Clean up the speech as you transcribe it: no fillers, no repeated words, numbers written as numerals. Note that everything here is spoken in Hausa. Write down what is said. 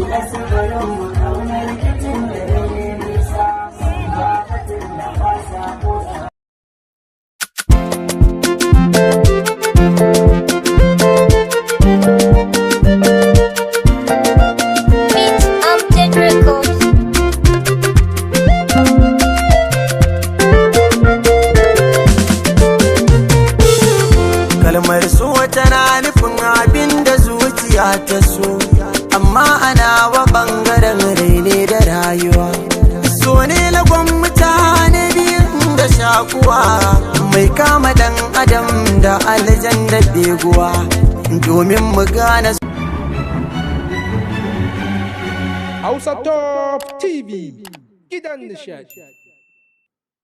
Buɗe sufurin mu kaunar kitin da dare nisa, ba batun da fasa ko. Beat Amjad Records. Kalmar so tana nufin abin da zuciya ta so, amma ana wa bangaren rai ne da rayuwa. So ne lagon mutane biyun da shakuwa, mai kama dan adam da aljan da beguwa, domin mu gane. Hausa Top TV, gidan nishaɗi.